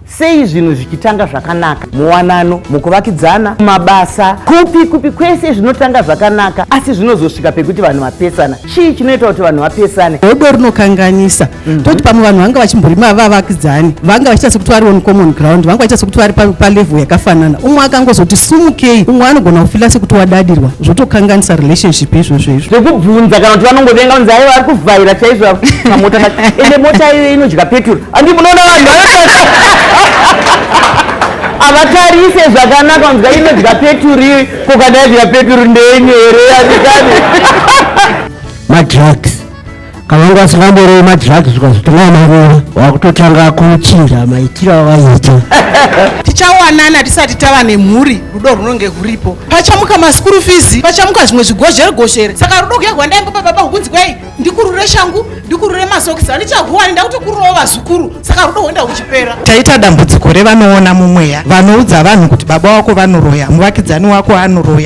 Sei zvinhu zvichitanga zvakanaka muwanano, mukuvakidzana, mumabasa, kupi kupi kwese zvinotanga zvakanaka, asi zvinozosvika pekuti vanhu vapesana? Chii chinoita kuti vanhu vapesane? Godo rinokanganisa. Toti pamwe vanhu vanga vachimborima vavakidzani, vanga vachiita sekuti vari on common ground, vanga vachiita sekuti vari palevel yakafanana. Umwe akangozoti sumukei, umwe anogona kufeela sekuti wadadirwa, zvotokanganisa relationship izvozvo izvo. Zvekubvunza kana kuti vanongovenga kunzi aiwa, vari kuvhaira chaizvo pamota kacho, ende mota iyoyo inodya peturu. Handi munoona vanhu havatarise zvakanaka, kunzwa inodya peturu iyo? Ko kana yadya peturu ndeyenyu here adikani? Madrugs, kana vanga vasingamboroi madrugs, ukazotanga marova, wakutotanga kuchinja maitiro awaiita. Tichawanana tisati tava nemhuri, rudo runonge rwuripo. Pachamuka maschool fees, pachamuka zvimwe zvigozhere gozhere, saka rudo kuya rwandaimbopa baba hukunzi kwai ndikurure shangu, ndikurure masokisi, handichahuwani, ndakutokururawo vazukuru, saka rudo hwenda huchipera. Taita dambudziko revanoona mumweya, vanoudza vanhu kuti baba wako vanoroya, muvakidzani wako anoroya.